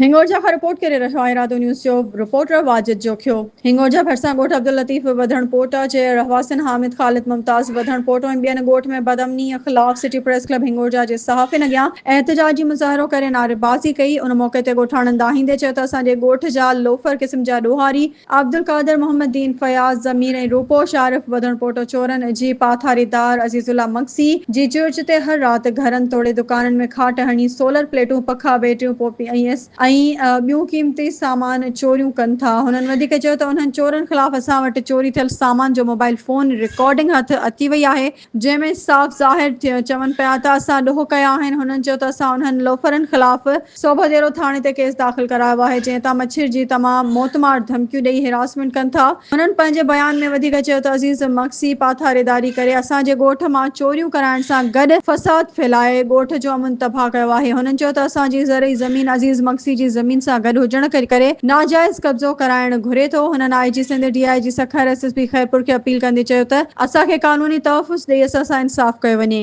هنڱورجا کان رپورٽ ڪري رهيو آهي ارادو نيوز جو رپورٽر واجد جوکيو. هنڱورجا ڀرسان ڳوٺ عبداللطيف وڌڻ پوٽا جي رهواسين حامد خالد ممتاز وڌڻ پوٽو ۽ ٻين ڳوٺ ۾ بدامني خلاف سٽي پريس ڪلب هنڱورجا جي صحافين اڳيان احتجاجي مظاهرو ڪري نعريبازي ڪئي ان موقعي تي ڳوٺاڻن دانهيندي چيو ته اسان جي ڳوٺ جا لوفر قسم جا ڏوهاري عبدالقادر، محمد دين، فياض، ضمير ۽ روپوش عارف وڌڻ پوٽو چورن جي پاٿاريدار عزيز الله مگسي جي چرچ تي هر رات گهرن توڙي دڪانن ۾ کاٽ هڻي سولر پليٽون، پکا، بيٽريون، پوپي ۽ ايس ۽ ٻيون قيمتي سامان چوريون ڪن ٿا. هنن وڌيڪ چيو ته انهن چورن خلاف اسان وٽ چوري ٿيل سامان جو موبائل فون رڪارڊنگ هٿ اچي وئي آهي جنهن ۾ صاف ظاهر چون پيا ته اسان ڏوهه ڪيا آهن، هنن چيو ته اسان انهن لوفرن خلاف سوڀوديرو ٿاڻي تي ڪيس داخل ڪرايو آهي، جنهن تان مڇرجي تمام موتمار ڌمڪيون ڏئي هراسمينٽ ڪن ٿا، هنن پنهنجي بيان ۾ وڌيڪ چيو ته عزيز مگسي پاٿاريداري ڪري اسان جي ڳوٺ مان چوريون ڪرائڻ سان گڏ فساد ڦهلائي ڳوٺ جو امن تباهه ڪيو آهي، هنن چيو ته اسان جي زرعي زمين عزيز مگسي جي زمين سان گڏ هجڻ ڪري ناجائز قبضو ڪرائڻ گهري ٿو، هنن I G Sindh, D I G Sukkur, S S P Khairpur کي اپيل ڪندي چيو ته اسان کي قانوني تحفظ ڏئي اسان سان انصاف ڪيو وڃي.